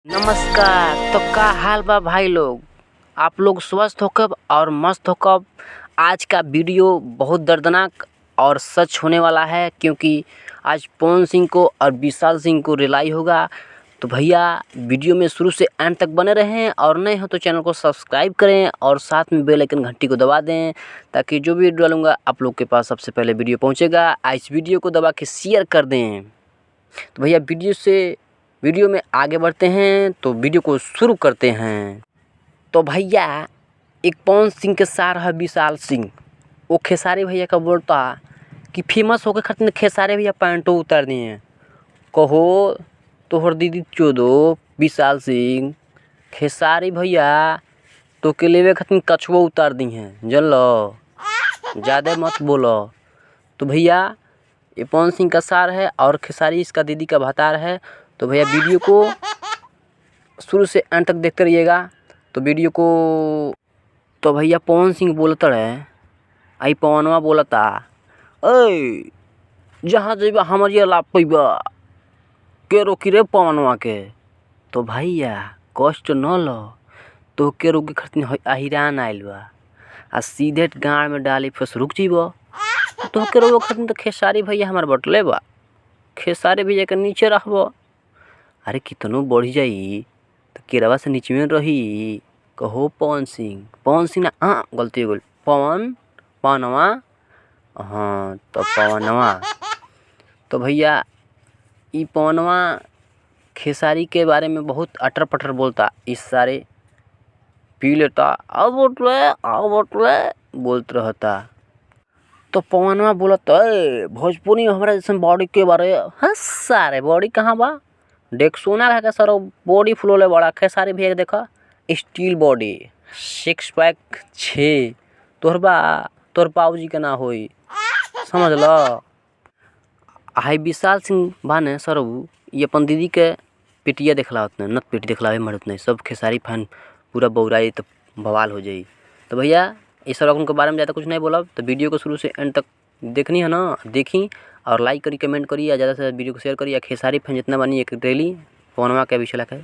नमस्कार। तो का हाल बा भाई लोग, आप लोग स्वस्थ होकब और मस्त होकब। आज का वीडियो बहुत दर्दनाक और सच होने वाला है, क्योंकि आज पवन सिंह को और विशाल सिंह को रिलाई होगा। तो भैया वीडियो में शुरू से एंड तक बने रहें और नए हो तो चैनल को सब्सक्राइब करें और साथ में बेल आइकन घंटी को दबा दें, ताकि जो भी वीडियो डालूँगा आप लोग के पास सबसे पहले वीडियो पहुँचेगा। इस वीडियो को दबा के शेयर कर दें। तो भैया वीडियो में आगे बढ़ते हैं, तो वीडियो को शुरू करते हैं। तो भैया एक पवन सिंह के सार है विशाल सिंह, वो खेसारी भैया का बोलता कि फेमस होके खातिर खेसारी भैया पैंटो उतार दिए। कहो तोहर दीदी चोदो विशाल सिंह, खेसारी भैया तो के लेवे खातिर कछुआ उतार दी हैं, जनलो ज़्यादा मत बोलो। तो भैया ये पवन सिंह का सार है और खेसारी इसका दीदी का भतार है। तो भैया वीडियो को शुरू से अंत तक देखते रहिएगा। तो वीडियो को तो भैया पवन सिंह बोलता रहे, आई पवनवा बोलता, ऐ जहाँ जइबा हमारी लाभ पैबा, के रोकी रे पवनवा के। तो भैया कष्ट न लो, तो के रोकी खातिर अहिरान आइल बा, आ सीधे गाँड़ में डाली फस रुक जीबो। तो के रोके खातिर तो खेसारी भैया हमार बटले बा, खेसारी भैया के नीचे रहबो। अरे कितनो बढ़ जाई तो केरवा से नीचे में रही। कहो पवन सिंह, पवन सिंह ना, हाँ गलती हो गई, पवन पवनवा, हाँ तो पवनवा। तो भैया ई पवनवा खेसारी के बारे में बहुत अटर पटर बोलता, इस सारे पी लेता आओ बोतले बोलते रहता। तो पवनवा बोलत, ए भोजपुरी हमारा जैसे बॉडी के बारे, हाँ सारे बॉडी कहाँ बा, देख सोना खा के सर बॉडी फुलोले बड़ा। खेसारी भैया देखा स्टील बॉडी, 6 पैक 6, तोहर बा तोहर बाबूजी के ना होई, समझ ल। हाई विशाल सिंह बाने सर, ये अपन दीदी के पेटिया देखला उतने नत पेटी देखला मरत नहीं, सब खेसारी फैन पूरा बौराई तो बवाल हो जाई। तो भैया इस सब के बारे में ज़्यादा कुछ नहीं बोलब, तो वीडियो को शुरू से एंड तक देखनी है ना, देखी और लाइक करी, कमेंट करी, या ज़्यादा से ज़्यादा वीडियो को शेयर करी। या खेसारी फैन जितना बनी एक रैली पवनवा के विषय के